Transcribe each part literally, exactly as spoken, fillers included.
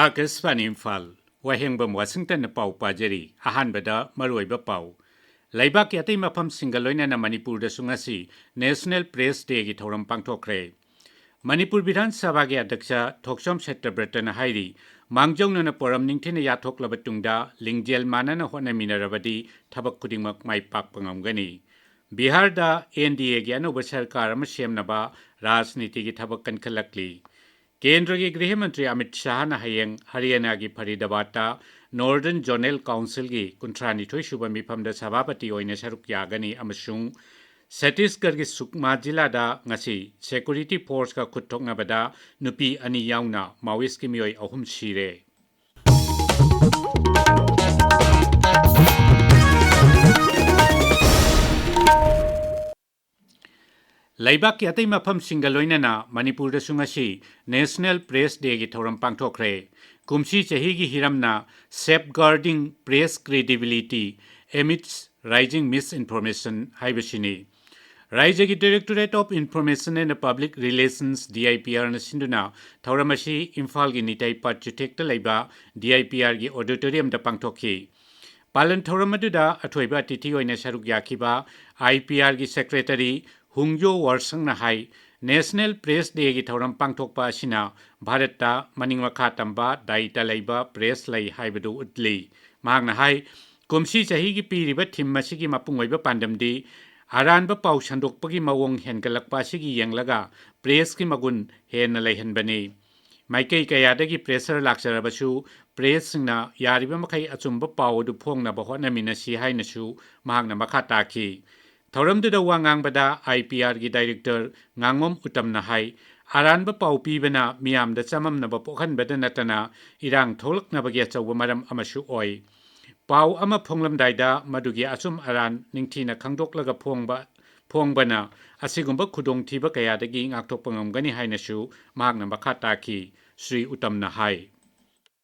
ꯑꯥꯀꯥꯁꯕꯥꯅꯤ ꯏꯝꯐꯥꯜ, ꯋꯥꯍꯦꯡꯕꯝ ꯋꯥꯁꯤꯡꯇꯟꯅ ꯄꯥꯎ ꯄꯥꯖꯔꯤ꯫ ꯑꯍꯥꯟꯕꯗ ꯃꯔꯨꯑꯣꯏꯕ ꯄꯥꯎ꯫ ꯂꯩꯕꯥꯛꯀꯤ ꯑꯇꯩ ꯃꯐꯝꯁꯤꯡꯒ ꯂꯣꯏꯅꯅ ꯃꯅꯤꯄꯨꯔꯗꯁꯨ ꯉꯁꯤ National Press Dayꯒꯤ ꯊꯧꯔꯝ ꯄꯥꯡꯊꯣꯛꯈ꯭ꯔꯦ꯫ ꯃꯅꯤꯄꯨꯔ ꯕꯤꯙꯥꯟ ꯁꯚꯥꯒꯤ ꯑꯗ꯭ꯌꯛꯁ ꯊꯣꯛꯆꯣꯝ ꯁꯇ꯭ꯌꯕ꯭ꯔꯇꯅ ꯍꯥꯏꯔꯤ, ꯃꯥꯡꯖꯧꯅꯅ ꯄꯣꯔꯝ ꯅꯤꯡꯊꯤꯅ ꯌꯥꯊꯣꯛꯂꯕ ꯇꯨꯡꯗ ꯂꯤꯡꯖꯦꯜ ꯃꯥꯟꯅꯅ ꯍꯣꯠꯅꯃꯤꯟꯅꯔꯕꯗꯤ ꯊꯕꯛ ꯈꯨꯗꯤꯡꯃꯛ ꯃꯥꯏ ꯄꯥꯛꯄ ꯉꯝꯒꯅꯤ꯫ ꯕꯤꯍꯥꯔꯗ NDAꯒꯤ ꯑꯅꯧꯕ ꯁꯔꯀꯥꯔ ꯑꯃ ꯁꯦꯝꯅꯕ ꯔꯥꯖꯅꯤꯇꯤꯒꯤ ꯊꯕꯛ ꯀꯟꯈꯠꯂꯛꯂꯤ꯫ ꯀꯦꯟꯗ꯭ꯔꯒꯤ ꯒ꯭ꯔꯤꯍ ꯃꯟꯇ꯭ꯔꯤ ꯑꯃꯤꯠ ꯁꯥꯍꯅ ꯍꯌꯦꯡ ꯍꯔꯤꯌꯥꯅꯥꯒꯤ ꯐꯔꯤꯗꯥꯕꯥꯗꯇ Northern Zonal Councilꯒꯤ ꯀꯨꯟꯊ꯭ꯔꯥꯅꯤꯊꯣꯏ ꯁꯨꯕ ꯃꯤꯐꯝꯗ ꯁꯚꯥꯄꯇꯤ ꯑꯣꯏꯅ ꯁꯔꯨꯛ ꯌꯥꯒꯅꯤ ꯑꯃꯁꯨꯡ ꯁꯠꯇꯤꯁꯒꯔꯒꯤ ꯁꯨꯛꯃꯥ ꯖꯤꯂꯥꯗ ꯉꯁꯤ security forceꯀ ꯈꯨꯠ ꯊꯣꯛꯅꯕꯗ ꯅꯨꯄꯤ ꯑꯅꯤ ꯌꯥꯎꯅ ꯃꯥꯋꯤꯁꯀꯤ ꯃꯤꯑꯣꯏ ꯑꯍꯨꯝ ꯁꯤꯔꯦ꯫ ꯂꯩꯕꯥꯛꯀꯤ ꯑꯇꯩ ꯃꯐꯝꯁꯤꯡꯒ ꯂꯣꯏꯅꯅ ꯃꯅꯤꯄꯨꯔꯗꯁꯨ ꯉꯁꯤ National Press Dayꯒꯤ ꯊꯧꯔꯝ ꯄꯥꯡꯊꯣꯛꯈ꯭ꯔꯦ꯫ ꯀꯨꯝꯁꯤ ꯆꯍꯤꯒꯤ ꯍꯤꯔꯝꯅ Safeguarding Press Credibility Amidst Rising Misinformation ꯍꯥꯏꯕꯁꯤꯅꯤ꯫ ꯔꯥꯏꯖ꯭ꯌꯒꯤ Directorate of Information and Public Relations, DIPRꯅ ꯁꯤꯟꯗꯨꯅ ꯊꯧꯔꯝ ꯑꯁꯤ ꯏꯝꯐꯥꯜꯒꯤ ꯅꯤꯇꯥꯏ ꯄꯥꯠ ꯆꯨꯊꯦꯛꯇ ꯂꯩꯕ DIPRꯒꯤ auditoriumꯗ ꯄꯥꯡꯊꯣꯛꯈꯤ꯫ ꯄꯥꯂꯟ ꯊꯧꯔꯝ ꯑꯗꯨꯗ ꯑꯊꯣꯏꯕ ꯑꯇꯤꯊꯤ ꯑꯣꯏꯅ ꯁꯔꯨꯛ ꯌꯥꯈꯤꯕ IPRꯒꯤ Secretary ꯍꯨꯡꯖꯣ ꯋꯥꯔꯁꯪꯅ ꯍꯥꯏ, National Press Dayꯒꯤ ꯊꯧꯔꯝ ꯄꯥꯡꯊꯣꯛꯄ ꯑꯁꯤꯅ ꯚꯥꯔꯠꯇ ꯃꯅꯤꯡ ꯃꯈꯥ ꯇꯝꯕ ꯗꯥꯏꯇ ꯂꯩꯕ press ꯂꯩ ꯍꯥꯏꯕꯗꯨ ꯎꯠꯂꯤ꯫ ꯃꯍꯥꯛꯅ ꯍꯥꯏ, ꯀꯨꯝꯁꯤ ꯆꯍꯤꯒꯤ ꯄꯤꯔꯤꯕ theme ꯑꯁꯤꯒꯤ ꯃꯄꯨꯡ ꯑꯣꯏꯕ ꯄꯥꯟꯗꯝꯗꯤ ꯑꯔꯥꯟꯕ ꯄꯥꯎ ꯁꯟꯗꯣꯛꯄꯒꯤ ꯃꯑꯣꯡ ꯍꯦꯟꯒꯠꯂꯛꯄ ꯑꯁꯤꯒꯤ ꯌꯦꯡꯂꯒ pressꯀꯤ ꯃꯒꯨꯟ ꯍꯦꯟꯅ ꯂꯩꯍꯟꯕꯅꯤ꯫ ꯃꯥꯏꯀꯩ ꯀꯌꯥꯗꯒꯤ pressure ꯂꯥꯛꯆꯔꯕꯁꯨ, pressꯁꯤꯡꯅ ꯌꯥꯔꯤꯕ ꯃꯈꯩ ꯑꯆꯨꯝꯕ ꯄꯥꯎ ꯑꯗꯨ ꯐꯣꯡꯅꯕ ꯍꯣꯠꯅꯃꯤꯟꯅꯁꯤ ꯍꯥꯏꯅꯁꯨ ꯃꯍꯥꯛꯅ ꯃꯈꯥ ꯇꯥꯈꯤ꯫ ꯊꯧꯔꯝꯗꯨꯗ ꯋꯥ ꯉꯥꯡꯕꯗ IPRꯒꯤ Director ꯉꯥꯉꯣꯝ ꯎꯇꯝꯅ ꯍꯥꯏ, ꯑꯔꯥꯟꯕ ꯄꯥꯎ ꯄꯤꯕꯅ ꯃꯤꯌꯥꯝꯗ ꯆꯃꯝꯅꯕ ꯄꯣꯛꯍꯟꯕꯗ ꯅꯠꯇꯅ ꯏꯔꯥꯡ ꯊꯣꯛꯂꯛꯅꯕꯒꯤ ꯑꯆꯧꯕ ꯃꯔꯝ ꯑꯃꯁꯨ ꯑꯣꯏ꯫ ꯄꯥꯎ ꯑꯃ ꯐꯣꯡꯂꯝꯗꯥꯏꯗ ꯃꯗꯨꯒꯤ ꯑꯆꯨꯝ ꯑꯔꯥꯟ ꯅꯤꯡꯊꯤꯅ ꯈꯪꯗꯣꯛꯂꯒ ꯐꯣꯡꯕ, ꯐꯣꯡꯕꯅ ꯑꯁꯤꯒꯨꯝꯕ ꯈꯨꯗꯣꯡꯊꯤꯕ ꯀꯌꯥꯗꯒꯤ ꯉꯥꯛꯊꯣꯛꯄ ꯉꯝꯒꯅꯤ ꯍꯥꯏꯅꯁꯨ ꯃꯍꯥꯛꯅ ꯃꯈꯥ ꯇꯥꯈꯤ꯫ ꯁ꯭ꯔꯤ ꯎꯇꯝꯅ ꯍꯥꯏ꯫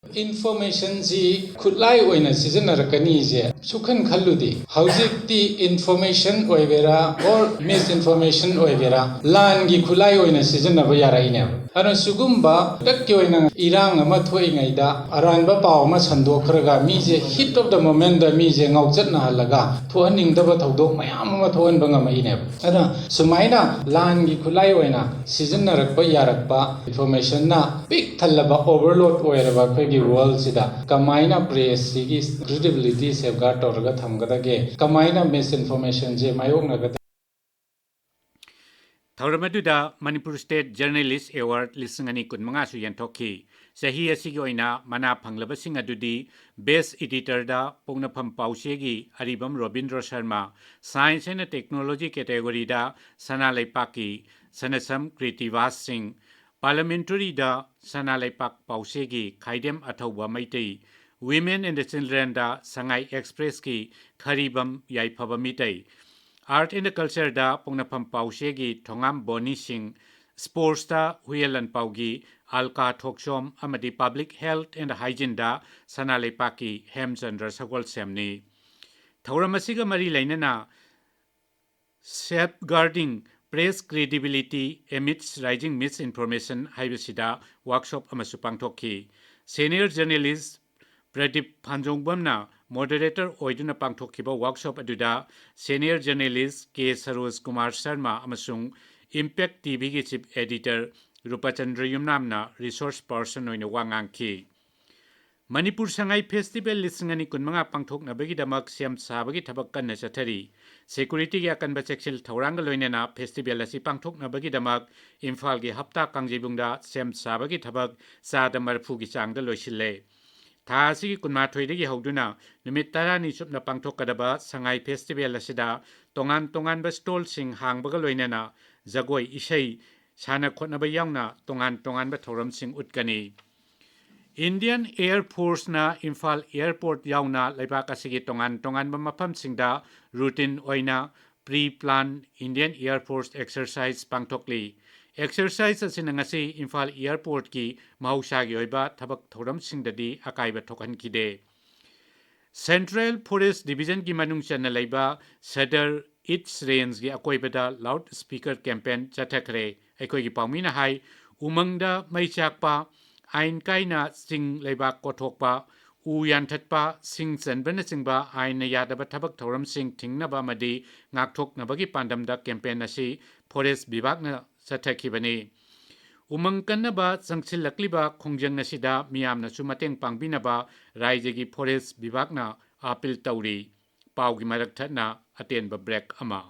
Informationꯁꯤ ꯈꯨꯠꯂꯥꯏ ꯑꯣꯏꯅ ꯁꯤꯖꯤꯟꯅꯔꯛꯀꯅꯤꯁꯦ ꯁꯨꯛꯈꯟ ꯈꯜꯂꯨꯗꯦ꯫ ꯍꯧꯖꯤꯛꯇꯤ information ꯑꯣꯏꯒꯦꯔꯥ or misinformation ꯑꯣꯏꯒꯦꯔꯥ, ꯂꯥꯟꯒꯤ ꯈꯨꯠꯂꯥꯏ ꯑꯣꯏꯅ ꯁꯤꯖꯤꯟꯅꯕ ꯌꯥꯔꯛꯏꯅꯦꯕ꯫ ꯑꯗꯨꯅ ꯁꯤꯒꯨꯝꯕ ꯈꯨꯗꯛꯀꯤ ꯑꯣꯏꯅ ꯏꯔꯥꯡ ꯑꯃ ꯊꯣꯛꯏꯉꯩꯗ ꯑꯔꯥꯟꯕ ꯄꯥꯎ ꯑꯃ ꯁꯟꯗꯣꯛꯈ꯭ꯔꯒ ꯃꯤꯁꯦ heat of the momentꯗ ꯃꯤꯁꯦ ꯉꯥꯎꯆꯠꯅꯍꯜꯂꯒ ꯊꯣꯛꯍꯟꯅꯤꯡꯗꯕ ꯊꯧꯗꯣꯛ ꯃꯌꯥꯝ ꯑꯃ ꯊꯣꯛꯍꯟꯕ ꯉꯝꯃꯛꯏꯅꯦꯕ꯫ ꯑꯗꯨꯅ ꯁꯨꯃꯥꯏꯅ ꯂꯥꯟꯒꯤ ꯈꯨꯠꯂꯥꯏ ꯑꯣꯏꯅ ꯁꯤꯖꯤꯟꯅꯔꯛꯄ ꯌꯥꯔꯛꯄ informationꯅ ꯄꯤꯛ ꯊꯜꯂꯕ overload ꯑꯣꯏꯔꯕ ꯑꯩꯈꯣꯏꯒꯤ worldꯁꯤꯗ ꯀꯃꯥꯏꯅ pressꯁꯤꯒꯤ credibility safeguard ꯇꯧꯔꯒ ꯊꯝꯒꯗꯒꯦ, ꯀꯃꯥꯏꯅ misinformationꯁꯦ ꯃꯥꯌꯣꯛꯅꯒꯗꯒꯦ? ꯊꯧꯔꯝ ꯑꯗꯨꯗ ꯃꯅꯤꯄꯨꯔ State Journalist Award ꯂꯤꯁꯤꯡ ꯑꯅꯤ ꯀꯨꯟꯃꯉꯥꯁꯨ ꯌꯦꯟꯊꯣꯛꯈꯤ꯫ ꯆꯍꯤ ꯑꯁꯤꯒꯤ ꯑꯣꯏꯅ ꯃꯅꯥ ꯐꯪꯂꯕꯁꯤꯡ ꯑꯗꯨꯗꯤ Best Editorꯗ ꯄꯣꯛꯅꯐꯝ ꯄꯥꯎꯆꯦꯒꯤ ꯑꯔꯤꯕꯝ Robindro Sharma, Science and Technology categoryꯗ ꯁꯅꯥ ꯂꯩꯄꯥꯛꯀꯤ ꯁꯅꯁꯝ ꯀ꯭ꯔꯤꯇꯤꯕꯥꯁ ꯁꯤꯡ, Parliamentaryꯗ ꯁꯅꯥ ꯂꯩꯄꯥꯛ ꯄꯥꯎꯆꯦꯒꯤ ꯈꯥꯏꯗꯦꯝ ꯑꯊꯧꯕ ꯃꯩꯇꯩ, Women and Childrenꯗ ꯁꯉꯥꯏ Expressꯀꯤ ꯈꯔꯤꯕꯝ ꯌꯥꯏꯐꯕ ꯃꯤꯇꯩ, Art and Cultureꯗ ꯄꯣꯛꯅꯐꯝ ꯄꯥꯎꯆꯦꯒꯤ ꯊꯣꯉꯥꯝ ꯕꯣꯅꯤ ꯁꯤꯡ, Sportsꯇ ꯍꯨꯌꯦꯟ ꯂꯥꯟꯄꯥꯎꯒꯤ ꯑꯜꯀꯥ ꯊꯣꯛꯆꯣꯝ ꯑꯃꯗꯤ Public Health and Hygieneꯗ ꯁꯅꯥ ꯂꯩꯄꯥꯛꯀꯤ ꯍꯦꯝꯆꯟꯗ꯭ꯔ ꯁꯒꯣꯜꯁꯦꯝꯅꯤ꯫ ꯊꯧꯔꯝ ꯑꯁꯤꯒ ꯃꯔꯤ ꯂꯩꯅꯅ Safeguarding Press Credibility Amidst Rising Misinformation ꯍꯥꯏꯕꯁꯤꯗ workshop ꯑꯃꯁꯨ ꯄꯥꯡꯊꯣꯛꯈꯤ꯫ Senior Journalist ꯄ꯭ꯔꯗꯤꯞ ꯐꯥꯟꯖꯣꯡꯕꯝꯅ moderator ꯑꯣꯏꯗꯨꯅ ꯄꯥꯡꯊꯣꯛꯈꯤꯕ workshop ꯑꯗꯨꯗ Senior Journalist ꯀꯦ ꯁꯔꯣꯖ ꯀꯨꯃꯥꯔ ꯁꯔꯃ ꯑꯃꯁꯨꯡ Impact TVꯒꯤ Chief Editor ꯔꯨꯄꯆꯟꯗ꯭ꯔ ꯌꯨꯝꯅꯥꯝꯅ resource person ꯑꯣꯏꯅ ꯋꯥ ꯉꯥꯡꯈꯤ꯫ ꯃꯅꯤꯄꯨꯔ ꯁꯉꯥꯏ Festival ꯂꯤꯁꯤꯡ ꯑꯅꯤ ꯀꯨꯟꯃꯉꯥ ꯄꯥꯡꯊꯣꯛꯅꯕꯒꯤꯗꯃꯛ ꯁꯦꯝ ꯁꯥꯕꯒꯤ ꯊꯕꯛ ꯀꯟꯅ ꯆꯠꯊꯔꯤ꯫ Securityꯒꯤ ꯑꯀꯟꯕ ꯆꯦꯛꯁꯤꯜ ꯊꯧꯔꯥꯡꯒ ꯂꯣꯏꯅꯅ festival ꯑꯁꯤ ꯄꯥꯡꯊꯣꯛꯅꯕꯒꯤꯗꯃꯛ ꯏꯝꯐꯥꯜꯒꯤ ꯍꯞꯇꯥ ꯀꯥꯡꯖꯩꯕꯨꯡꯗ ꯁꯦꯝ ꯁꯥꯕꯒꯤ ꯊꯕꯛ ꯆꯥꯗ ꯃꯔꯐꯨꯒꯤ ꯆꯥꯡꯗ ꯂꯣꯏꯁꯤꯜꯂꯦ꯫ ꯊꯥ ꯑꯁꯤꯒꯤ ꯀꯨꯟꯃꯥꯊꯣꯏꯗꯒꯤ ꯍꯧꯗꯨꯅ ꯅꯨꯃꯤꯠ ꯇꯔꯥꯅꯤ ꯆꯨꯞꯅ ꯄꯥꯡꯊꯣꯛꯀꯗꯕ ꯁꯉꯥꯏ Festival ꯑꯁꯤꯗ ꯇꯣꯉꯥꯟ ꯇꯣꯉꯥꯟꯕ stallꯁꯤꯡ ꯍꯥꯡꯕꯒ ꯂꯣꯏꯅꯅ ꯖꯒꯣꯏ, ꯏꯁꯩ, ꯁꯥꯟꯅ ꯈꯣꯠꯅꯕ ꯌꯥꯎꯅ ꯇꯣꯉꯥꯟ ꯇꯣꯉꯥꯟꯕ ꯊꯧꯔꯝꯁꯤꯡ ꯎꯠꯀꯅꯤ꯫ Indian Air Forceꯅ ꯏꯝꯐꯥꯜ Airport ꯌꯥꯎꯅ ꯂꯩꯕꯥꯛ ꯑꯁꯤꯒꯤ ꯇꯣꯉꯥꯟ ꯇꯣꯉꯥꯟꯕ ꯃꯐꯝꯁꯤꯡꯗ routine ꯑꯣꯏꯅ pre-plan Indian Air Force exercise ꯄꯥꯡꯊꯣꯛꯂꯤ꯫ ꯑꯦꯛꯁꯔꯁꯥꯏꯖ ꯑꯁꯤꯅ ꯉꯁꯤ ꯏꯝꯐꯥꯜ ꯑꯦꯌꯔꯄꯣꯔꯠꯀꯤ ꯃꯍꯧꯁꯥꯒꯤ ꯑꯣꯏꯕ ꯊꯕꯛ ꯊꯧꯔꯝꯁꯤꯡꯗꯗꯤ ꯑꯀꯥꯏꯕ ꯊꯣꯛꯍꯟꯈꯤꯗꯦ꯫ Central Forest Divisionꯒꯤ ꯃꯅꯨꯡ ꯆꯟꯅ ꯂꯩꯕ ꯁꯗꯔ ꯏꯁ ꯔꯦꯟꯖꯒꯤ ꯑꯀꯣꯏꯕꯗ ꯂꯥꯎꯗ ꯁ꯭ꯄꯤꯀꯔ ꯀꯦꯝꯄꯦꯟ ꯆꯠꯊꯈ꯭ꯔꯦ꯫ ꯑꯩꯈꯣꯏꯒꯤ ꯄꯥꯎꯃꯤꯅ ꯍꯥꯏ, ꯎꯃꯪꯗ ꯃꯩ ꯆꯥꯛꯄ, ꯑꯥꯏꯟ ꯀꯥꯏꯅ ꯆꯤꯡ ꯂꯩꯕꯥꯛ ꯀꯣꯊꯣꯛꯄ, ꯎ ꯌꯥꯟꯊꯠꯄ, ꯁꯤꯡ ꯆꯟꯕꯅꯆꯤꯡꯕ ꯑꯥꯏꯟꯅ ꯌꯥꯗꯕ ꯊꯕꯛ ꯊꯧꯔꯝꯁꯤꯡ ꯊꯤꯡꯅꯕ ꯑꯃꯗꯤ ꯉꯥꯛꯊꯣꯛꯅꯕꯒꯤ ꯄꯥꯟꯗꯝꯗ ꯀꯦꯝꯄꯦꯟ ꯑꯁꯤ ꯐꯣꯔꯦꯁ ꯕꯤꯚꯥꯒꯅ ꯆꯠꯊꯈꯤꯕꯅꯤ꯫ ꯎꯃꯪ ꯀꯟꯅꯕ ꯆꯪꯁꯤꯜꯂꯛꯂꯤꯕ ꯈꯣꯡꯖꯪ ꯑꯁꯤꯗ ꯃꯤꯌꯥꯝꯅꯁꯨ ꯃꯇꯦꯡ ꯄꯥꯡꯕꯤꯅꯕ ꯔꯥꯏꯖ꯭ꯌꯒꯤ ꯐꯣꯔꯦꯁ ꯕꯤꯚꯥꯒꯅ ꯑꯥꯄꯤꯜ ꯇꯧꯔꯤ꯫ ꯄꯥꯎꯒꯤ ꯃꯔꯛ ꯊꯠꯅ ꯑꯇꯦꯟꯕ ꯕ꯭ꯔꯦꯛ ꯑꯃ꯫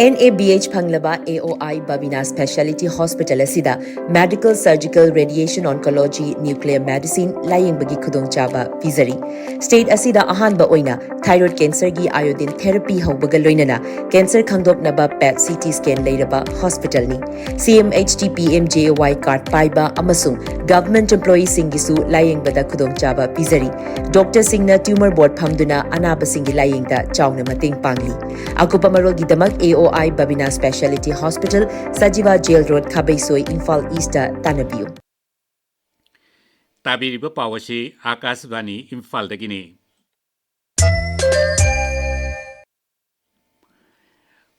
ꯑꯦꯟ ꯑꯦ ꯕꯤ ꯑꯩꯆ ꯐꯪꯂꯕ A O I Babina speciality hospital ꯑꯁꯤꯗ medical, surgical, radiation, oncology, nuclear medicine ꯂꯥꯌꯦꯡꯕꯒꯤ ꯈꯨꯗꯣꯡꯆꯥꯕ ꯄꯤꯖꯔꯤ꯫ ꯁ꯭ꯇꯦꯠ ꯑꯁꯤꯗ ꯑꯍꯥꯟꯕ ꯑꯣꯏꯅ ꯊꯥꯏꯔꯣꯏꯗ ꯀꯦꯟꯁꯔꯒꯤ ꯑꯥꯏꯑꯣꯗꯤꯟ ꯊꯦꯔꯥꯄꯤ ꯍꯧꯕꯒ ꯂꯣꯏꯅꯅ ꯀꯦꯟꯁꯔ ꯈꯪꯗꯣꯛꯅꯕ ꯄꯦꯠ ꯁꯤ ꯇꯤ ꯁ꯭ꯀꯦꯟ ꯂꯩꯔꯕ ꯍꯣꯁꯄꯤꯇꯥꯜꯅꯤ꯫ C M H T P M J A Y card ꯄꯥꯏꯕ ꯑꯃꯁꯨꯡ ꯒꯚꯔꯟꯃꯦꯟꯠ ꯑꯦꯝꯄ꯭ꯂꯣꯌꯤꯁꯤꯡꯒꯤꯁꯨ ꯂꯥꯌꯦꯡꯕꯗ ꯈꯨꯗꯣꯡꯆꯥꯕ ꯄꯤꯖꯔꯤ꯫ ꯗꯣꯛꯇꯔꯁꯤꯡꯅ ꯇ꯭ꯌꯨꯃꯔ ꯕꯣꯔꯗ ꯐꯝꯗꯨꯅ ꯑꯅꯥꯕꯁꯤꯡꯒꯤ ꯂꯥꯌꯦꯡꯗ ꯆꯥꯎꯅ ꯃꯇꯦꯡ ꯄꯥꯡꯂꯤ꯫ ꯑꯀꯨꯞꯄ ꯃꯔꯣꯜꯒꯤꯗꯃꯛ A O I Babina speciality hospital, Sajiwa jail road, Khabeisoi, Imphal east ꯇꯥꯟꯅꯕꯤꯌꯨ꯫ ꯇꯥꯕꯤꯔꯤꯕ ꯄꯥꯎ ꯑꯁꯤ ꯑꯥꯀꯥꯁꯕꯥꯅꯤ ꯏꯝꯐꯥꯜꯗꯒꯤꯅꯤ꯫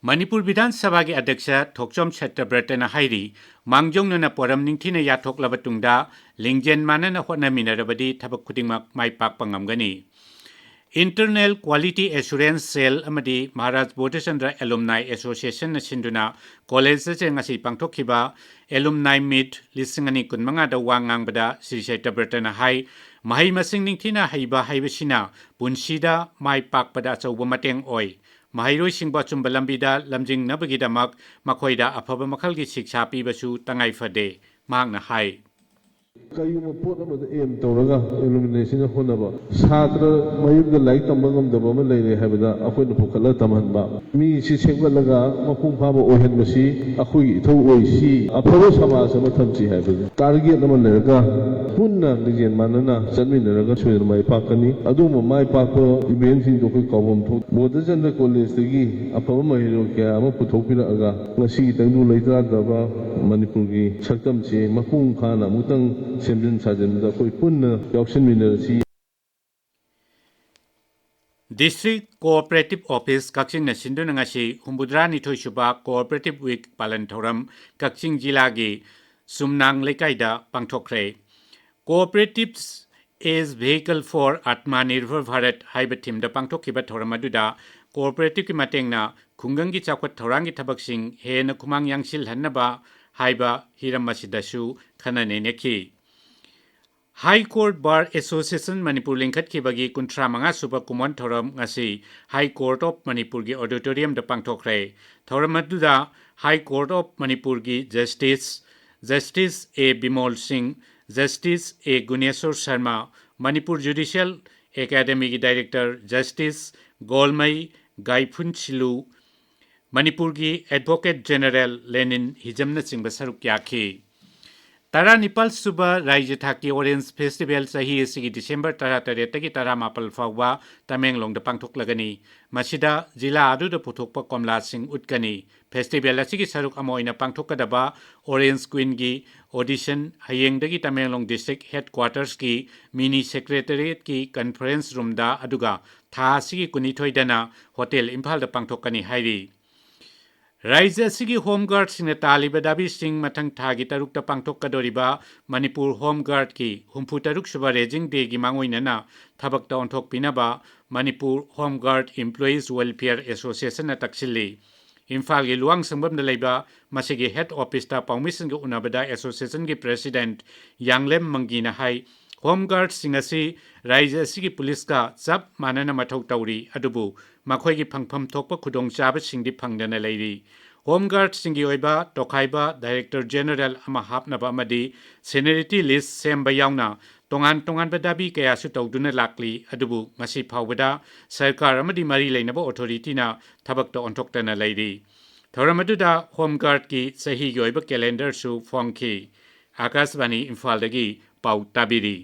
ꯃꯅꯤꯄꯨꯔ ꯕꯤꯙꯥꯟ ꯁꯚꯥꯒꯤ ꯑꯗ꯭ꯌꯛꯁ ꯊꯣꯛꯆꯣꯝ ꯁꯠꯇꯕ꯭ꯔꯇꯅ ꯍꯥꯏꯔꯤ, ꯃꯥꯡꯖꯧꯅꯅ ꯄꯣꯔꯝ ꯅꯤꯡꯊꯤꯅ ꯌꯥꯊꯣꯛꯂꯕ ꯇꯨꯡꯗ ꯂꯤꯡꯖꯦꯜ ꯃꯥꯟꯅꯅ ꯍꯣꯠꯅꯃꯤꯟꯅꯔꯕꯗꯤ ꯊꯕꯛ ꯈꯨꯗꯤꯡꯃꯛ ꯃꯥꯏ ꯄꯥꯛꯄ ꯉꯝꯒꯅꯤ꯫ Internal Quality Assurance Cell ꯑꯃꯗꯤ ꯃꯍꯥꯔꯥꯖ ꯕꯣꯙꯆꯟꯗ꯭ꯔ ꯑꯦꯂꯨꯝꯅꯥꯏ ꯑꯦꯁꯣꯁꯤꯌꯦꯁꯟꯅ ꯁꯤꯟꯗꯨꯅ ꯀꯣꯂꯦꯖ ꯑꯁꯤꯗ ꯉꯁꯤ ꯄꯥꯡꯊꯣꯛꯈꯤꯕ ꯑꯦꯂꯨꯝꯅꯥꯏ ꯃꯤꯠ ꯂꯤꯁꯤꯡ ꯑꯅꯤ ꯀꯨꯟꯃꯉꯥꯗ ꯋꯥ ꯉꯥꯡꯕꯗ ꯁ꯭ꯔꯤ ꯁꯠꯇꯕ꯭ꯔꯇꯅ ꯍꯥꯏ, ꯃꯍꯩ ꯃꯁꯤꯡ ꯅꯤꯡꯊꯤꯅ ꯍꯩꯕ ꯍꯥꯏꯕꯁꯤꯅ ꯄꯨꯟꯁꯤꯗ ꯃꯥꯏ ꯄꯥꯛꯄꯗ ꯑꯆꯧꯕ ꯃꯇꯦꯡ ꯑꯣꯏ꯫ ꯃꯍꯩꯔꯣꯏꯁꯤꯡꯕꯨ ꯑꯆꯨꯝꯕ ꯂꯝꯕꯤꯗ ꯂꯝꯖꯤꯡꯅꯕꯒꯤꯗꯃꯛ ꯃꯈꯣꯏꯗ ꯑꯐꯕ ꯃꯈꯜꯒꯤ ꯁꯤꯛꯁꯥ ꯄꯤꯕꯁꯨ ꯇꯉꯥꯏ ꯐꯗꯦ, ꯃꯍꯥꯛꯅ ꯍꯥꯏ꯫ ꯀꯔꯤꯒꯨꯝꯕ ꯄꯣꯠ ꯑꯃꯗ ꯑꯦꯝ ꯇꯧꯔꯒ ꯑꯦꯂꯨꯃꯤꯅꯦꯁꯟꯅ ꯍꯣꯠꯅꯕ, ꯁꯥꯇ꯭ꯔ ꯃꯌꯨꯝꯗ ꯂꯥꯏꯔꯤꯛ ꯇꯝꯕ ꯉꯝꯗꯕ ꯑꯃ ꯂꯩꯔꯦ ꯍꯥꯏꯕꯗ ꯑꯩꯈꯣꯏꯅ ꯄꯨꯈꯠꯂꯒ ꯇꯝꯍꯟꯕ, ꯃꯤꯁꯤ ꯁꯦꯝꯒꯠꯂꯒ ꯃꯄꯨꯡ ꯐꯥꯕ ꯑꯣꯏꯍꯟꯕꯁꯤ ꯑꯩꯈꯣꯏꯒꯤ ꯏꯊꯧ ꯑꯣꯏ꯫ ꯁꯤ ꯑꯐꯕ ꯁꯃꯥꯖ ꯑꯃ ꯊꯝꯁꯤ ꯍꯥꯏꯕꯗ ꯇꯥꯔꯒꯦꯠ ꯑꯃ ꯂꯩꯔꯒ ꯄꯨꯟꯅ ꯂꯤꯡꯖꯦꯜ ꯃꯥꯟꯅꯅ ꯆꯠꯃꯤꯟꯅꯔꯒ ꯁꯣꯏꯗꯅ ꯃꯥꯏ ꯄꯥꯛꯀꯅꯤ꯫ ꯑꯗꯨꯒꯨꯝꯕ ꯃꯥꯏ ꯄꯥꯛꯄ ꯏꯚꯦꯟꯁꯤꯡꯗꯣ ꯑꯩꯈꯣꯏ ꯀꯥꯎꯐꯝ ꯊꯣꯛ ꯕꯣꯙꯆꯟꯗ꯭ꯔ ꯀꯣꯂꯦꯖꯇꯒꯤ ꯑꯐꯕ ꯃꯍꯩꯔꯣꯏ ꯀꯌꯥ ꯑꯃ ꯄꯨꯊꯣꯛꯄꯤꯔꯛꯑꯒ ꯉꯁꯤꯒꯤ ꯇꯪꯗꯨ ꯂꯩꯇꯥꯗꯕ ꯃꯅꯤꯄꯨꯔꯒꯤ ꯁꯛꯇꯝꯁꯤ ꯃꯄꯨꯡ ꯐꯥꯅ ꯑꯃꯨꯛꯇꯪ ꯁꯦꯝꯖꯤꯟ ꯁꯥꯖꯤꯟꯕꯗ ꯑꯩꯈꯣꯏ ꯄꯨꯟꯅ ꯌꯥꯎꯁꯤꯟꯃꯤꯟꯅꯔꯁꯤ꯫ District Cooperative Office ꯀꯛꯆꯤꯡꯅ ꯁꯤꯟꯗꯨꯅ ꯉꯁꯤ ꯍꯨꯝꯐꯨꯇꯔꯥꯅꯤꯊꯣꯏ ꯁꯨꯕ Cooperative Week ꯄꯥꯂꯟ ꯊꯧꯔꯝ ꯀꯛꯆꯤꯡ ꯖꯤꯂꯥꯒꯤ ꯆꯨꯝꯅꯥꯡ ꯂꯩꯀꯥꯏꯗ ꯄꯥꯡꯊꯣꯛꯈ꯭ꯔꯦ꯫ Cooperatives as Vehicle for Atmanirbhar Bharat ꯍꯥꯏꯕ ꯊꯤꯝꯗ ꯄꯥꯡꯊꯣꯛꯈꯤꯕ ꯊꯧꯔꯝ ꯑꯗꯨꯗ ꯀꯣꯑꯣꯄꯔꯦꯇꯤꯚꯀꯤ ꯃꯇꯦꯡꯅ ꯈꯨꯡꯒꯪꯒꯤ ꯆꯥꯎꯈꯠ ꯊꯧꯔꯥꯡꯒꯤ ꯊꯕꯛꯁꯤꯡ ꯍꯦꯟꯅ ꯈꯨꯃꯥꯡ ꯌꯥꯡꯁꯤꯜꯍꯟꯅꯕ ꯍꯥꯏꯕ ꯍꯤꯔꯝ ꯑꯁꯤꯗꯁꯨ ꯈꯟꯅ ꯅꯩꯅꯈꯤ꯫ High Court Bar Association Manipur ꯂꯤꯡꯈꯠꯈꯤꯕꯒꯤ ꯀꯨꯟꯊ꯭ꯔꯥ ꯃꯉꯥ ꯁꯨꯕ ꯀꯨꯝꯑꯣꯟ ꯊꯧꯔꯝ ꯉꯁꯤ High Court of ꯃꯅꯤꯄꯨꯔꯒꯤ ꯑꯣꯗꯤꯇꯣꯔꯤꯌꯝꯗ ꯄꯥꯡꯊꯣꯛꯈ꯭ꯔꯦ꯫ ꯊꯧꯔꯝ ꯑꯗꯨꯗ High Court of ꯃꯅꯤꯄꯨꯔꯒꯤ ꯖꯁꯇꯤꯁ, ꯖꯁꯇꯤꯁ ꯑꯦ ꯕꯤꯃꯣꯜ ꯁꯤꯡ, ꯖꯁꯇꯤꯁ ꯑꯦ ꯒꯨꯅꯦꯁꯣꯔ ꯁꯔꯃ, ꯃꯅꯤꯄꯨꯔ ꯖꯨꯗꯤꯁꯤꯌꯦꯜ ꯑꯦꯀꯥꯗꯦꯃꯤꯒꯤ ꯗꯥꯏꯔꯦꯛꯇꯔ ꯖꯁꯇꯤꯁ ꯒꯣꯜꯃꯩ ꯒꯥꯏꯐꯨꯟꯁꯤꯂꯨ, ꯃꯅꯤꯄꯨꯔꯒꯤ ꯑꯦꯗꯚꯣꯀꯦꯠ ꯖꯦꯅꯔꯦꯜ ꯂꯦꯅꯤꯟ ꯍꯤꯖꯝꯅꯆꯤꯡꯕ ꯁꯔꯨꯛ ꯌꯥꯈꯤ꯫ ꯇꯔꯥꯅꯤꯄꯥꯜ ꯁꯨꯕ ꯔꯥꯏꯖ꯭ꯌ ꯊꯥꯛꯀꯤ ꯑꯣꯔꯦꯟꯖ ꯐꯦꯁꯇꯤꯚꯦꯜ ꯆꯍꯤ ꯑꯁꯤꯒꯤ ꯗꯤꯁꯦꯝꯕꯔ ꯇꯔꯥꯇꯔꯦꯠꯇꯒꯤ ꯇꯔꯥꯃꯥꯄꯜ ꯐꯥꯎꯕ ꯇꯃꯦꯡꯂꯣꯡꯗ ꯄꯥꯡꯊꯣꯛꯂꯒꯅꯤ꯫ ꯃꯁꯤꯗ ꯖꯤꯂꯥ ꯑꯗꯨꯗ ꯄꯨꯊꯣꯛꯄ ꯀꯣꯝꯂꯥꯁꯤꯡ ꯎꯠꯀꯅꯤ꯫ ꯐꯦꯁꯇꯤꯚꯦꯜ ꯑꯁꯤꯒꯤ ꯁꯔꯨꯛ ꯑꯃ ꯑꯣꯏꯅ ꯄꯥꯡꯊꯣꯛꯀꯗꯕ ꯑꯣꯔꯦꯟꯖ ꯀ꯭ꯋꯤꯟꯒꯤ ꯑꯣꯗꯤꯁꯟ ꯍꯌꯦꯡꯗꯒꯤ ꯇꯃꯦꯡꯂꯣꯡ ꯗꯤꯁꯇ꯭ꯔꯤꯛ ꯍꯦꯗꯀ꯭ꯋꯥꯇꯔꯁꯀꯤ ꯃꯤꯅꯤ ꯁꯦꯀ꯭ꯔꯦꯇꯔꯤꯌꯦꯠꯀꯤ ꯀꯟꯐꯔꯦꯟꯁ ꯔꯨꯝꯗ ꯑꯗꯨꯒ ꯊꯥ ꯑꯁꯤꯒꯤ ꯀꯨꯟꯅꯤꯊꯣꯏꯗꯅ ꯍꯣꯇꯦꯜ ꯏꯝꯐꯥꯜꯗ ꯄꯥꯡꯊꯣꯛꯀꯅꯤ ꯍꯥꯏꯔꯤ꯫ ꯔꯥꯏꯖ꯭ꯌ ꯑꯁꯤꯒꯤ ꯍꯣꯝ ꯒꯥꯔꯗꯁꯤꯡꯅ ꯇꯥꯜꯂꯤꯕ ꯗꯥꯕꯤꯁꯤꯡ ꯃꯊꯪ ꯊꯥꯒꯤ ꯇꯔꯨꯛꯇ ꯄꯥꯡꯊꯣꯛꯀꯗꯧꯔꯤꯕ ꯃꯅꯤꯄꯨꯔ ꯍꯣꯝ ꯒꯥꯔꯗꯀꯤ ꯍꯨꯝꯐꯨ ꯇꯔꯨꯛ ꯁꯨꯕ ꯔꯦꯖꯤꯡ ꯗꯦꯒꯤ ꯃꯥꯡꯑꯣꯏꯅꯅ ꯊꯕꯛꯇ ꯑꯣꯟꯊꯣꯛꯄꯤꯅꯕ ꯃꯅꯤꯄꯨꯔ ꯍꯣꯝ ꯒꯥꯔꯗ ꯏꯝꯄ꯭ꯂꯣꯌꯤꯁ ꯋꯦꯜꯐꯤꯌꯔ ꯑꯦꯁꯣꯁꯤꯌꯦꯁꯟꯅ ꯇꯛꯁꯤꯜꯂꯤ꯫ ꯏꯝꯐꯥꯜꯒꯤ ꯂꯨꯋꯥꯡꯁꯪꯕꯝꯗ ꯂꯩꯕ ꯃꯁꯤꯒꯤ ꯍꯦꯗ ꯑꯣꯐꯤꯁꯇ ꯄꯥꯎꯃꯤꯁꯤꯡꯒ ꯎꯅꯕꯗ ꯑꯦꯁꯣꯁꯤꯌꯦꯁꯟꯒꯤ ꯄ꯭ꯔꯦꯁꯤꯗꯦꯟꯠ ꯌꯥꯡꯂꯦꯝ ꯃꯪꯒꯤꯅ ꯍꯥꯏ, ꯍꯣꯝ ꯒꯥꯔꯗꯁꯤꯡ ꯑꯁꯤ ꯔꯥꯏꯖ꯭ꯌ ꯑꯁꯤꯒꯤ ꯄꯨꯂꯤꯁꯀ ꯆꯞ ꯃꯥꯟꯅꯅ ꯃꯊꯧ ꯇꯧꯔꯤ, ꯑꯗꯨꯕꯨ ꯃꯈꯣꯏꯒꯤ ꯐꯪꯐꯝ ꯊꯣꯛꯄ ꯈꯨꯗꯣꯡꯆꯥꯕꯁꯤꯡꯗꯤ ꯐꯪꯗꯅ ꯂꯩꯔꯤ꯫ Home Guardꯁꯤꯡꯒꯤ ꯑꯣꯏꯕ ꯇꯣꯈꯥꯏꯕ Director General ꯑꯃ ꯍꯥꯞꯅꯕ ꯑꯃꯗꯤ seniority list ꯁꯦꯝꯕ ꯌꯥꯎꯅ ꯇꯣꯉꯥꯟ ꯇꯣꯉꯥꯟꯕ ꯗꯥꯕꯤ ꯀꯌꯥꯁꯨ ꯇꯧꯗꯨꯅ ꯂꯥꯛꯂꯤ꯫ ꯑꯗꯨꯕꯨ ꯉꯁꯤ ꯐꯥꯎꯕꯗ ꯁꯔꯀꯥꯔ ꯑꯃꯗꯤ ꯃꯔꯤ ꯂꯩꯅꯕ authorityꯅ ꯊꯕꯛꯇ ꯑꯣꯟꯊꯣꯛꯇꯅ ꯂꯩꯔꯤ꯫ ꯊꯧꯔꯝ ꯑꯗꯨꯗ Home Guardꯀꯤ ꯆꯍꯤꯒꯤ ꯑꯣꯏꯕ calendarꯁꯨ ꯐꯣꯡꯈꯤ꯫ ꯑꯥꯀꯥꯁꯕꯥꯅꯤ ꯏꯝꯐꯥꯜꯗꯒꯤ ꯄꯥꯎ ꯇꯥꯕꯤꯔꯤ꯫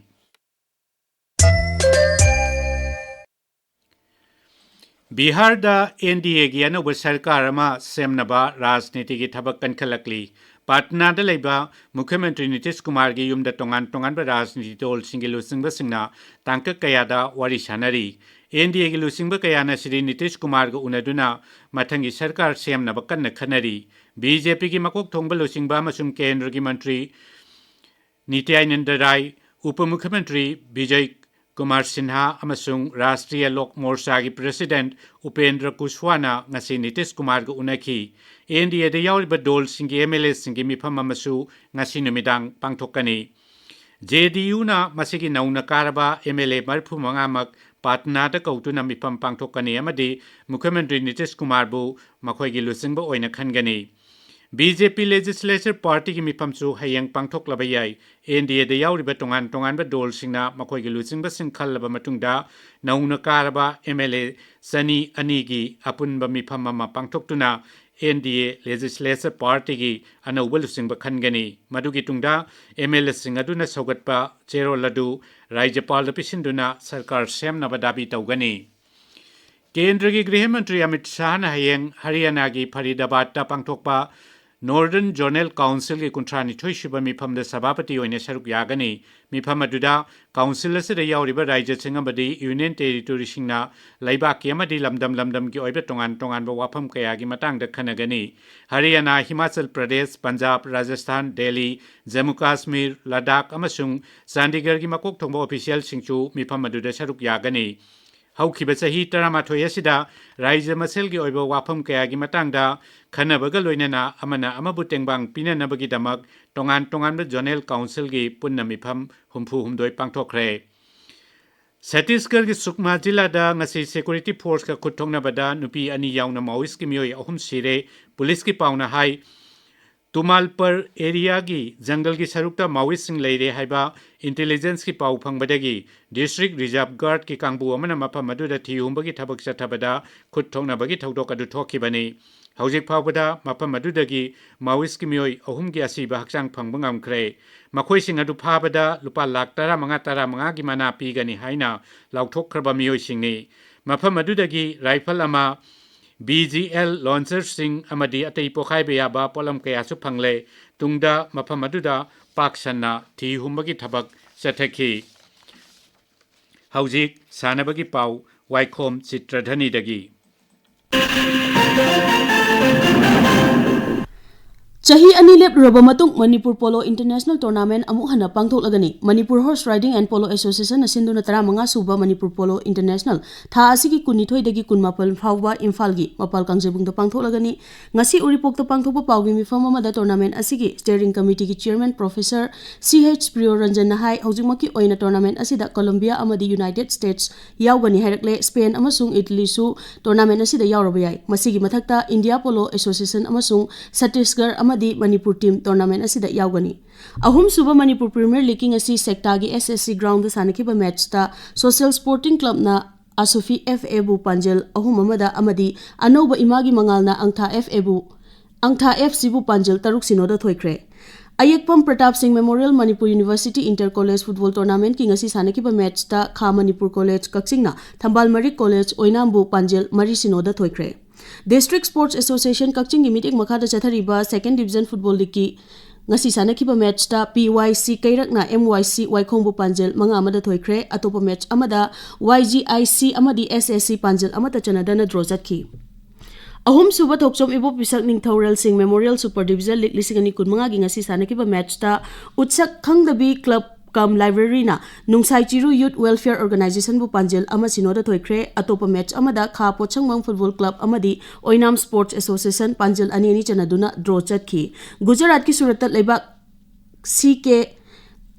ꯕꯤꯍꯥꯔꯗ NDAꯒꯤ ꯑꯅꯧꯕ ꯁꯔꯀꯥꯔ ꯑꯃ ꯁꯦꯝꯅꯕ ꯔꯥꯖꯅꯤꯇꯤꯒꯤ ꯊꯕꯛ ꯀꯟꯈꯠꯂꯛꯂꯤ꯫ ꯄꯥꯠꯅꯥꯗ ꯂꯩꯕ ꯃꯨꯈ꯭ꯌ ꯃꯟꯇ꯭ꯔꯤ ꯅꯤꯇꯤꯁ ꯀꯨꯃꯥꯔꯒꯤ ꯌꯨꯝꯗ ꯇꯣꯉꯥꯟ ꯇꯣꯉꯥꯟꯕ ꯔꯥꯖꯅꯤꯇꯤ ꯗꯜꯁꯤꯡꯒꯤ ꯂꯨꯆꯤꯡꯕꯁꯤꯡꯅ ꯇꯥꯡꯀꯛ ꯀꯌꯥꯗ ꯋꯥꯔꯤ ꯁꯥꯟꯅꯔꯤ꯫ NDAꯒꯤ ꯂꯨꯆꯤꯡꯕ ꯀꯌꯥꯅ ꯁ꯭ꯔꯤ ꯅꯤꯇꯤꯁ ꯀꯨꯃꯥꯔꯒ ꯎꯅꯗꯨꯅ ꯃꯊꯪꯒꯤ ꯁꯔꯀꯥꯔ ꯁꯦꯝꯅꯕ ꯀꯟꯅ ꯈꯟꯅꯔꯤ꯫ BJPꯒꯤ ꯃꯀꯣꯛ ꯊꯣꯡꯕ ꯂꯨꯆꯤꯡꯕ ꯑꯃꯁꯨꯡ ꯀꯦꯟꯗ꯭ꯔꯒꯤ ꯃꯟꯇ꯭ꯔꯤ ꯅꯤꯇ꯭ꯌꯥꯅꯟꯗ ꯔꯥꯏ, ꯎꯄ ꯃꯨꯈ꯭ꯌ ꯃꯟꯇ꯭ꯔꯤ ꯕꯤꯖꯌ ꯀꯨꯃꯥꯔ ꯁꯤꯟꯍꯥ ꯑꯃꯁꯨꯡ ꯔꯥꯁꯇ꯭ꯔꯤꯌ ꯂꯣꯛ ꯃꯣꯔꯆꯥꯒꯤ ꯄ꯭ꯔꯦꯁꯤꯗꯦꯟꯠ ꯎꯄꯦꯟꯗ꯭ꯔ ꯀꯨꯁꯋꯥꯅ ꯉꯁꯤ ꯅꯤꯇꯤꯁ ꯀꯨꯃꯥꯔꯒ ꯎꯅꯈꯤ꯫ NDAꯗ ꯌꯥꯎꯔꯤꯕ ꯗꯣꯜꯁꯤꯡꯒꯤ MLAꯁꯤꯡꯒꯤ ꯃꯤꯐꯝ ꯑꯃꯁꯨ ꯉꯁꯤ ꯅꯨꯃꯤꯗꯥꯡ ꯄꯥꯡꯊꯣꯛꯀꯅꯤ꯫ JDUꯅ ꯃꯁꯤꯒꯤ ꯅꯧꯅ ꯀꯥꯔꯕ MLA ꯃꯔꯤꯐꯨ ꯃꯉꯥꯃꯛ ꯄꯥꯠꯅꯥꯗ ꯀꯧꯗꯨꯅ ꯃꯤꯐꯝ ꯄꯥꯡꯊꯣꯛꯀꯅꯤ ꯑꯃꯗꯤ ꯃꯨꯈ꯭ꯌ ꯃꯟꯇ꯭ꯔꯤ ꯅꯤꯇꯤꯁ ꯀꯨꯃꯥꯔꯕꯨ ꯃꯈꯣꯏꯒꯤ ꯂꯨꯆꯤꯡꯕ ꯑꯣꯏꯅ ꯈꯟꯒꯅꯤ꯫ BJP Legislature Partyꯒꯤ ꯃꯤꯐꯝꯁꯨ ꯍꯌꯦꯡ ꯄꯥꯡꯊꯣꯛꯂꯕ ꯌꯥꯏ꯫ NDAꯗ ꯌꯥꯎꯔꯤꯕ ꯇꯣꯉꯥꯟ ꯇꯣꯉꯥꯟꯕ ꯗꯣꯜꯁꯤꯡꯅ ꯃꯈꯣꯏꯒꯤ ꯂꯨꯆꯤꯡꯕꯁꯤꯡ ꯈꯜꯂꯕ ꯃꯇꯨꯡꯗ ꯅꯧꯅ ꯀꯥꯔꯕ MLA ꯆꯅꯤ ꯑꯅꯤꯒꯤ ꯑꯄꯨꯟꯕ ꯃꯤꯐꯝ ꯑꯃ ꯄꯥꯡꯊꯣꯛꯇꯨꯅ NDA Legislature Partyꯒꯤ ꯑꯅꯧꯕ ꯂꯨꯆꯤꯡꯕ ꯈꯟꯒꯅꯤ꯫ ꯃꯗꯨꯒꯤ ꯇꯨꯡꯗ MLAꯁꯤꯡ ꯑꯗꯨꯅ ꯁꯧꯒꯠꯄ ꯆꯦꯔꯣꯜ ꯑꯗꯨ ꯔꯥꯖ꯭ꯌꯄꯥꯜꯗ ꯄꯤꯁꯤꯟꯗꯨꯅ ꯁꯔꯀꯥꯔ ꯁꯦꯝꯅꯕ ꯗꯥꯕꯤ ꯇꯧꯒꯅꯤ꯫ ꯀꯦꯟꯗ꯭ꯔꯒꯤ ꯒ꯭ꯔꯤꯍ ꯃꯟꯇ꯭ꯔꯤ ꯑꯃꯤꯠ ꯁꯥꯍꯅ ꯍꯌꯦꯡ ꯍꯔꯤꯌꯥꯅꯥꯒꯤ ꯐꯔꯤꯗꯥꯕꯥꯗꯇ ꯄꯥꯡꯊꯣꯛꯄ Northern Zonal Councilꯒꯤ ꯀꯨꯟꯊ꯭ꯔꯥꯅꯤꯊꯣꯏ ꯁꯨꯕ ꯃꯤꯐꯝꯗ ꯁꯚꯥꯄꯇꯤ ꯑꯣꯏꯅ ꯁꯔꯨꯛ ꯌꯥꯒꯅꯤ꯫ ꯃꯤꯐꯝ ꯑꯗꯨꯗ council ꯑꯁꯤꯗ ꯌꯥꯎꯔꯤꯕ ꯔꯥꯖ꯭ꯌꯁꯤꯡ ꯑꯃꯗꯤ union territoryꯁꯤꯡꯅ ꯂꯩꯕꯥꯛꯀꯤ ꯑꯃꯗꯤ ꯂꯝꯗꯝ ꯂꯝꯗꯝꯒꯤ ꯑꯣꯏꯕ ꯇꯣꯉꯥꯟ ꯇꯣꯉꯥꯟꯕ ꯋꯥꯐꯝ ꯀꯌꯥꯒꯤ ꯃꯇꯥꯡꯗ ꯈꯟꯅꯒꯅꯤ꯫ ꯍꯔꯤꯌꯥꯅꯥ, ꯍꯤꯃꯥꯆꯜ ꯄ꯭ꯔꯗꯦꯁ, ꯄꯟꯖꯥꯕ, ꯔꯥꯖꯁꯊꯥꯟ, ꯗꯦꯜꯂꯤ, ꯖꯝꯃꯨ ꯀꯥꯁꯃꯤꯔ, ꯂꯗꯥꯈ ꯑꯃꯁꯨꯡ ꯆꯥꯟꯗꯤꯒꯔꯒꯤ ꯃꯀꯣꯛ ꯊꯣꯡꯕ officialꯁꯤꯡꯁꯨ ꯃꯤꯐꯝ ꯑꯗꯨꯗ ꯁꯔꯨꯛ ꯌꯥꯒꯅꯤ꯫ ꯍꯧꯈꯤꯕ ꯆꯍꯤ ꯇꯔꯥꯃꯥꯊꯣꯏ ꯑꯁꯤꯗ ꯔꯥꯖ꯭ꯌ ꯃꯁꯦꯜꯒꯤ ꯑꯣꯏꯕ ꯋꯥꯐꯝ ꯀꯌꯥꯒꯤ ꯃꯇꯥꯡꯗ ꯈꯟꯅꯕꯒ ꯂꯣꯏꯅꯅ ꯑꯃꯅ ꯑꯃꯕꯨ ꯇꯦꯡꯕꯥꯡ ꯄꯤꯅꯅꯕꯒꯤꯗꯃꯛ ꯇꯣꯉꯥꯟ ꯇꯣꯉꯥꯟꯕ Zonal Councilꯒꯤ ꯄꯨꯟꯅ ꯃꯤꯐꯝ ꯍꯨꯝꯐꯨ ꯍꯨꯝꯗꯣꯏ ꯄꯥꯡꯊꯣꯛꯈ꯭ꯔꯦ꯫ ꯁꯠꯇꯤꯁꯒꯔꯒꯤ ꯁꯨꯛꯃꯥ ꯖꯤꯂꯥꯗ ꯉꯁꯤ ꯁꯦꯀ꯭ꯌꯨꯔꯤꯇꯤ ꯐꯣꯔꯁꯀ ꯈꯨꯠ ꯊꯣꯛꯅꯕꯗ ꯅꯨꯄꯤ ꯑꯅꯤ ꯌꯥꯎꯅ ꯃꯥꯑꯣꯏꯁꯀꯤ ꯃꯤꯑꯣꯏ ꯑꯍꯨꯝ ꯁꯤꯔꯦ꯫ ꯄꯨꯂꯤꯁꯀꯤ ꯄꯥꯎꯅ ꯍꯥꯏ, ꯇꯨꯃꯥꯜꯄꯔ ꯑꯦꯔꯤꯌꯥꯒꯤ ꯖꯪꯒꯜꯒꯤ ꯁꯔꯨꯛꯇ ꯃꯥꯑꯣꯏꯁꯁꯤꯡ ꯂꯩꯔꯦ ꯍꯥꯏꯕ ꯏꯟꯇꯦꯂꯤꯖꯦꯟꯁꯀꯤ ꯄꯥꯎ ꯐꯪꯕꯗꯒꯤ ꯗꯤꯁꯇ꯭ꯔꯤꯛ ꯔꯤꯖꯥꯔꯚ ꯒꯥꯔꯗꯀꯤ ꯀꯥꯡꯕꯨ ꯑꯃꯅ ꯃꯐꯝ ꯑꯗꯨꯗ ꯊꯤ ꯍꯨꯝꯕꯒꯤ ꯊꯕꯛ ꯆꯠꯊꯕꯗ ꯈꯨꯠ ꯊꯣꯛꯅꯕꯒꯤ ꯊꯧꯗꯣꯛ ꯑꯗꯨ ꯊꯣꯛꯈꯤꯕꯅꯤ꯫ ꯍꯧꯖꯤꯛ ꯐꯥꯎꯕꯗ ꯃꯐꯝ ꯑꯗꯨꯗꯒꯤ ꯃꯥꯑꯣꯏꯁꯀꯤ ꯃꯤꯑꯣꯏ ꯑꯍꯨꯝꯒꯤ ꯑꯁꯤꯕ ꯍꯛꯆꯥꯡ ꯐꯪꯕ ꯉꯝꯈ꯭ꯔꯦ꯫ ꯃꯈꯣꯏꯁꯤꯡ ꯑꯗꯨ ꯐꯥꯕꯗ ꯂꯨꯄꯥ ꯂꯥꯈ ꯇꯔꯥꯃꯉꯥ, ꯇꯔꯥꯃꯉꯥꯒꯤ ꯃꯅꯥ ꯄꯤꯒꯅꯤ ꯍꯥꯏꯅ ꯂꯥꯎꯊꯣꯛꯈ꯭ꯔꯕ ꯃꯤꯑꯣꯏꯁꯤꯡꯅꯤ꯫ ꯃꯐꯝ ꯑꯗꯨꯗꯒꯤ ꯔꯥꯏꯐꯜ ꯑꯃ, ꯕꯤ ꯖꯤ ꯑꯦꯜ ꯂꯣꯟꯆꯔꯁꯤꯡ ꯑꯃꯗꯤ ꯑꯇꯩ ꯄꯣꯈꯥꯏꯕ ꯌꯥꯕ ꯄꯣꯠꯂꯝ ꯀꯌꯥꯁꯨ ꯐꯪꯂꯦ꯫ ꯇꯨꯡꯗ ꯃꯐꯝ ꯑꯗꯨꯗ ꯄꯥꯛ ꯁꯟꯅ ꯊꯤ ꯍꯨꯝꯕꯒꯤ ꯊꯕꯛ ꯆꯠꯊꯈꯤ꯫ ꯍꯧꯖꯤꯛ ꯁꯥꯟꯅꯕꯒꯤ ꯄꯥꯎ, ꯋꯥꯏꯈꯣꯝ ꯆꯤꯇ꯭ꯔꯙꯅꯤꯗꯒꯤ꯫ ꯆꯍꯤ ꯑꯅꯤ ꯂꯦꯞꯂꯨꯔꯕ ꯃꯇꯨꯡ ꯃꯅꯤꯄꯨꯔ ꯄꯣꯂꯣ ꯏꯟꯇꯔꯅꯦꯁꯅꯦꯜ ꯇꯣꯔꯅꯥꯃꯦꯟꯠ ꯑꯃꯨꯛ ꯍꯟꯅ ꯄꯥꯡꯊꯣꯛꯂꯒꯅꯤ꯫ Manipur horse riding and polo ꯑꯦꯁꯣꯁꯤꯌꯦꯁꯟꯅ ꯁꯤꯟꯗꯨꯅ ꯇꯔꯥꯃꯉꯥ ꯁꯨꯕ ꯃꯅꯤꯄꯨꯔ ꯄꯣꯂꯣ ꯏꯟꯇꯔꯅꯦꯁꯅꯦꯜ ꯊꯥ ꯑꯁꯤꯒꯤ ꯀꯨꯟꯅꯤꯊꯣꯏꯗꯒꯤ ꯀꯨꯟꯃꯥꯄꯜ ꯐꯥꯎꯕ ꯏꯝꯐꯥꯜꯒꯤ ꯃꯄꯥꯜ ꯀꯥꯡꯖꯩꯕꯨꯡꯗ ꯄꯥꯡꯊꯣꯛꯂꯒꯅꯤ꯫ ꯉꯁꯤ ꯎꯔꯤꯄꯣꯛꯇ ꯄꯥꯡꯊꯣꯛꯄ ꯄꯥꯎꯒꯤ ꯃꯤꯐꯝ ꯑꯃꯗ ꯇꯣꯔꯅꯥꯃꯦꯟꯠ ꯑꯁꯤꯒꯤ ꯁ꯭ꯇꯤꯌꯔꯤꯡ ꯀꯃꯤꯇꯤꯒꯤ ꯆꯤꯌꯔꯃꯦꯟ ꯄ꯭ꯔꯣꯐꯦꯁꯔ ꯁꯤ ꯑꯩꯆ ꯄ꯭ꯔꯤꯌꯣꯔꯟꯖꯟꯅ ꯍꯥꯏ, ꯍꯧꯖꯤꯛꯃꯛꯀꯤ ꯑꯣꯏꯅ ꯇꯣꯔꯅꯥꯃꯦꯟꯠ ꯑꯁꯤꯗ ꯀꯣꯂꯝꯕꯤꯌꯥ ꯑꯃꯗꯤ ꯌꯨꯅꯥꯏꯇꯦꯗ ꯁ꯭ꯇꯦꯠꯁ ꯌꯥꯎꯒꯅꯤ ꯍꯥꯏꯔꯛꯂꯦ꯫ ꯁ꯭ꯄꯦꯟ ꯑꯃꯁꯨꯡ ꯏꯇꯂꯤꯁꯨ ꯇꯣꯔꯅꯥꯃꯦꯟꯠ ꯑꯁꯤꯗ ꯌꯥꯎꯔꯕ ꯌꯥꯏ꯫ ꯃꯁꯤꯒꯤ ꯃꯊꯛꯇ ꯏꯟꯗꯤꯌꯥ ꯄꯣꯂꯣ ꯑꯦꯁꯣꯁꯤꯌꯦꯁꯟ ꯑꯃꯁꯨꯡ ꯁꯠꯇꯤꯁꯒꯔ ꯑꯃꯗꯤ ꯃꯅꯤꯄꯨꯔ ꯇꯤꯝ ꯇꯣꯔꯅꯥꯃꯦꯟꯠ ꯑꯁꯤꯗ ꯌꯥꯎꯒꯅꯤ꯫ ꯑꯍꯨꯝꯁꯨꯕ ꯃꯅꯤꯄꯨꯔ ꯄ꯭ꯔꯤꯃꯤꯌꯔ ꯂꯤꯒꯀꯤ ꯉꯁꯤ ꯁꯦꯛꯇꯥꯒꯤ ꯑꯦꯁ ꯑꯦꯁ ꯁꯤ ꯒ꯭ꯔꯥꯎꯟꯗ ꯁꯥꯟꯅꯈꯤꯕ ꯃꯦꯠꯆꯇ ꯁꯣꯁꯦꯜ ꯁ꯭ꯄꯣꯔꯇꯤꯡ ꯀ꯭ꯂꯕꯅ ꯑꯁꯨꯐꯤ ꯑꯦꯐ ꯑꯦꯕꯨ ꯄꯥꯟꯖꯜ ꯑꯍꯨꯝ ꯑꯃꯗ ꯑꯃꯗꯤ ꯑꯅꯧꯕ ꯏꯃꯥꯒꯤ ꯃꯉꯥꯜꯅ ꯑꯪꯊꯥ ꯑꯦꯐ ꯑꯦꯕꯨ, ꯑꯪꯊꯥ ꯑꯦꯐ ꯁꯤꯕꯨ ꯄꯥꯟꯖꯜ ꯇꯔꯨꯛ ꯁꯤꯅꯣꯗ ꯊꯣꯏꯈ꯭ꯔꯦ꯫ ꯑꯌꯦꯛꯄꯝ Pratap Singh memorial Manipur university inter college football ꯇꯣꯔꯅꯥꯃꯦꯟꯠꯀꯤ ꯉꯁꯤ ꯁꯥꯟꯅꯈꯤꯕ ꯃꯦꯠꯆꯇ ꯈꯥ ꯃꯅꯤꯄꯨꯔ ꯀꯣꯂꯦꯖ ꯀꯛꯆꯤꯡꯅ ꯊꯝꯕꯥꯜ ꯃꯔꯤꯛ ꯀꯣꯂꯦꯖ ꯑꯣꯏꯅꯥꯝꯕꯨ ꯄꯥꯟꯖꯜ ꯃꯔꯤ ꯁꯤꯅꯣꯗ ꯊꯣꯏꯈ꯭ꯔꯦ꯫ ꯗꯤꯁꯇ꯭ꯔꯤꯛ ꯁ꯭ꯄꯣꯔꯠꯁ ꯑꯦꯁꯣꯁꯤꯌꯦꯁꯟ ꯀꯛꯆꯤꯡꯒꯤ ꯃꯤꯠꯌꯦꯡ ꯃꯈꯥꯗ ꯆꯠꯊꯔꯤꯕ ꯁꯦꯀꯦꯟ ꯗꯤꯕꯤꯖꯟ ꯐꯨꯠꯕꯣꯜ ꯂꯤꯒꯀꯤ ꯉꯁꯤ ꯁꯥꯟꯅꯈꯤꯕ ꯃꯦꯠꯆꯇ ꯄꯤ ꯋꯥꯏ ꯁꯤ ꯀꯩꯔꯛꯅ ꯑꯦꯝ ꯋꯥꯏ ꯁꯤ ꯋꯥꯏꯈꯣꯡꯕꯨ ꯄꯥꯟꯖꯜ ꯃꯉꯥ ꯑꯃꯗ ꯊꯣꯏꯈ꯭ꯔꯦ꯫ ꯑꯇꯣꯞꯄ ꯃꯦꯠꯆ ꯑꯃꯗ ꯋꯥꯏ ꯖꯤ ꯑꯥꯏ ꯁꯤ ꯑꯃꯗꯤ ꯑꯦꯁ ꯑꯦꯁ ꯁꯤ ꯄꯥꯟꯖꯜ ꯑꯃꯠꯇ ꯆꯟꯅꯗꯅ ꯗ꯭ꯔꯣ ꯆꯠꯈꯤ꯫ ꯑꯍꯨꯝꯁꯨꯕ ꯊꯣꯛꯆꯣꯝ ꯏꯕꯣꯕꯤꯁꯛ ꯅꯤꯡꯊꯧꯔꯦꯜ ꯁꯤꯡ ꯃꯦꯃꯣꯔꯤꯌꯦꯜ ꯁꯨꯄꯔ ꯗꯤꯕꯤꯖꯟ ꯂꯤꯒ ꯂꯤꯁꯤꯡ ꯑꯅꯤ ꯀꯨꯟꯃꯉꯥꯒꯤ ꯉꯁꯤ ꯁꯥꯟꯅꯈꯤꯕ ꯃꯦꯠꯆꯇ ꯎꯠꯁꯛ ꯈꯪꯗꯕꯤ ꯀ꯭ꯂꯕ ꯀꯝ ꯂꯥꯏꯕ꯭ꯔꯦꯔꯤꯅ ꯅꯨꯡꯁꯥꯏ ꯆꯤꯔꯨ ꯌꯨꯠ ꯋꯦꯜꯐꯤꯌꯔ ꯑꯣꯔꯒꯅꯥꯏꯖꯦꯁꯟꯕꯨ ꯄꯥꯟꯖꯜ ꯑꯃ ꯁꯤꯅꯣꯗ ꯊꯣꯏꯈ꯭ꯔꯦ꯫ ꯑꯇꯣꯞꯄ ꯃꯦꯠꯆ ꯑꯃꯗ ꯈꯥ ꯄꯣꯠꯁꯪꯕꯝ ꯐꯨꯠꯕꯣꯜ ꯀ꯭ꯂꯕ ꯑꯃꯗꯤ ꯑꯣꯏꯅꯥꯝ ꯁ꯭ꯄꯣꯔꯠꯁ ꯑꯦꯁꯣꯁꯤꯌꯦꯁꯟ ꯄꯥꯟꯖꯜ ꯑꯅꯤ ꯑꯅꯤ ꯆꯟꯅꯗꯨꯅ ꯗ꯭ꯔꯣ ꯆꯠꯈꯤ꯫ ꯒꯨꯖꯔꯥꯠꯀꯤ ꯁꯨꯔꯠꯇ ꯂꯩꯕꯥꯛ ꯁꯤ ꯀꯦ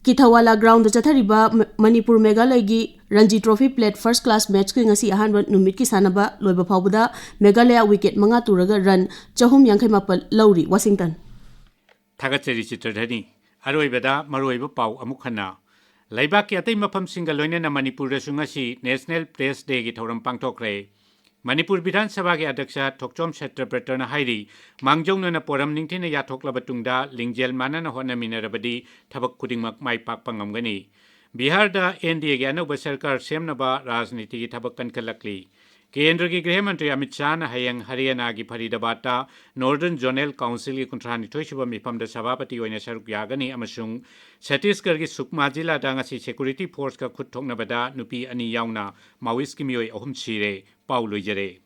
ꯀꯤꯊꯋꯥꯂꯥ ꯒ꯭ꯔꯥꯎꯟꯗ ꯆꯠꯊꯔꯤꯕ ꯃ-, ꯃꯅꯤꯄꯨꯔ ꯃꯦꯘꯥꯂꯌꯒꯤ Ranji trophy plate first class ꯃꯦꯠꯆꯀꯤ ꯉꯁꯤ ꯑꯍꯥꯟꯕ ꯅꯨꯃꯤꯠꯀꯤ ꯁꯥꯟꯅꯕ ꯂꯣꯏꯕ ꯐꯥꯎꯕꯗ ꯃꯦꯘꯥꯂꯌ ꯋꯤꯀꯦꯠ ꯃꯉꯥ ꯇꯨꯔꯒ ꯔꯟ ꯆꯍꯨꯝ ꯌꯥꯡꯈꯩ ꯃꯥꯄꯜ ꯂꯧꯔꯤ꯫ ꯋꯥꯁꯤꯡꯇꯟ꯫ ꯊꯥꯒꯠꯆꯔꯤ ꯆꯤꯇ꯭ꯔꯙꯅꯤ꯫ ꯑꯔꯣꯏꯕꯗ ꯃꯔꯨꯑꯣꯏꯕ ꯄꯥꯎ ꯑꯃꯨꯛ ꯍꯟꯅ꯫ ꯂꯩꯕꯥꯛꯀꯤ ꯑꯇꯩ ꯃꯐꯝꯁꯤꯡꯒ ꯂꯣꯏꯅꯅ ꯃꯅꯤꯄꯨꯔꯗꯁꯨ ꯉꯁꯤ National Press Dayꯒꯤ ꯊꯧꯔꯝ ꯄꯥꯡꯊꯣꯛꯈ꯭ꯔꯦ꯫ ꯃꯅꯤꯄꯨꯔ ꯕꯤꯙꯥꯟ ꯁꯚꯥꯒꯤ ꯑꯗ꯭ꯌꯛꯁ ꯊꯣꯛꯆꯣꯝ ꯁꯇ꯭ꯌꯕ꯭ꯔꯇꯅ ꯍꯥꯏꯔꯤ, ꯃꯥꯡꯖꯧꯅꯅ ꯄꯣꯔꯝ ꯅꯤꯡꯊꯤꯅ ꯌꯥꯊꯣꯛꯂꯕ ꯇꯨꯡꯗ ꯂꯤꯡꯖꯦꯜ ꯃꯥꯟꯅꯅ ꯍꯣꯠꯅꯃꯤꯟꯅꯔꯕꯗꯤ ꯊꯕꯛ ꯈꯨꯗꯤꯡꯃꯛ ꯃꯥꯏ ꯄꯥꯛꯄ ꯉꯝꯒꯅꯤ꯫ ꯕꯤꯍꯥꯔꯗ NDAꯒꯤ ꯑꯅꯧꯕ ꯁꯔꯀꯥꯔ ꯁꯦꯝꯅꯕ ꯔꯥꯖꯅꯤꯇꯤꯒꯤ ꯊꯕꯛ ꯀꯟꯈꯠꯂꯛꯂꯤ꯫ ꯀꯦꯟꯗ꯭ꯔꯒꯤ ꯒ꯭ꯔꯤꯍ ꯃꯟꯇ꯭ꯔꯤ ꯑꯃꯤꯠ ꯁꯥꯍꯅ ꯍꯌꯦꯡ ꯍꯔꯤꯌꯥꯅꯥꯒꯤ ꯐꯔꯤꯗꯕꯥꯗꯇ Northern Zonal Councilꯒꯤ ꯀꯨꯟꯊ꯭ꯔꯥꯅꯤꯊꯣꯏ ꯁꯨꯕ ꯃꯤꯐꯝꯗ ꯁꯚꯥꯄꯇꯤ ꯑꯣꯏꯅ ꯁꯔꯨꯛ ꯌꯥꯒꯅꯤ ꯑꯃꯁꯨꯡ ꯁꯠꯇꯤꯁꯒꯔꯒꯤ ꯁꯨꯛꯃꯥ ꯖꯤꯂꯥꯗ ꯉꯁꯤ ꯁꯦꯀ꯭ꯌꯨꯔꯤꯇꯤ ꯐꯣꯔꯁꯀ ꯈꯨꯠ ꯊꯣꯛꯅꯕꯗ ꯅꯨꯄꯤ ꯑꯅꯤ ꯌꯥꯎꯅ ꯃꯥꯋꯤꯁꯀꯤ ꯃꯤꯑꯣꯏ ꯑꯍꯨꯝ ꯁꯤꯔꯦ꯫ ꯄꯥꯎ ꯂꯣꯏꯖꯔꯦ꯫